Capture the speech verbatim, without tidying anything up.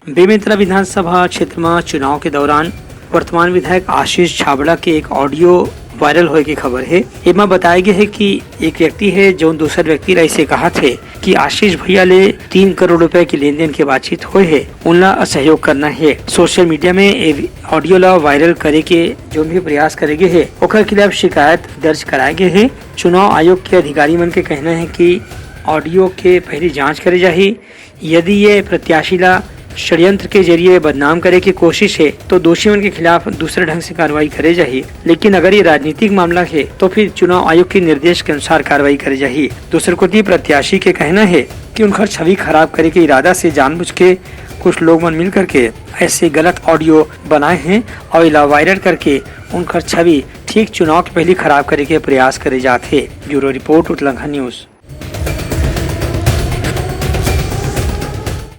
बेमेतरा विधानसभा क्षेत्र म चुनाव के दौरान वर्तमान विधायक आशीष छाबड़ा के एक ऑडियो वायरल होए के खबर हे। एमा बताए गे हे कि एक व्यक्ति हे, जो दूसर व्यक्ति ला इसे कहत हे कि आशीष भैया ले तीन करोड़ रुपए के लेन देन के बातचीत होए हे, उनला असहयोग करना हे। सोशल मीडिया में ए ऑडियो ला वायरल करे के जो भी प्रयास करे गे हे, ओकर खिलाफ शिकायत दर्ज कराए गे हे। चुनाव आयोग के अधिकारी मन के कहना हे कि ऑडियो के पहली जांच करे जाही। यदि ये प्रत्याशी ला षड्यंत्र के जरिए बदनाम करे के कोशिश हे, तो दोषी मन के खिलाफ दूसरे ढंग से कार्रवाई करे जाही। लेकिन अगर ये राजनीतिक मामला हे, तो फिर चुनाव आयोग के निर्देश के अनुसार कार्रवाई करे जाही। दूसर कोति प्रत्याशी के कहना हे कि उनकर छवि खराब करे के इरादा से जानबूझ के कुछ लोग मन मिल करके ऐसे गलत ऑडियो बनाए हें और इला वायरल करके उनकर छवि ठीक चुनाव के पहली खराब करे के प्रयास करे जात हे। Bureau report, Utlangha news.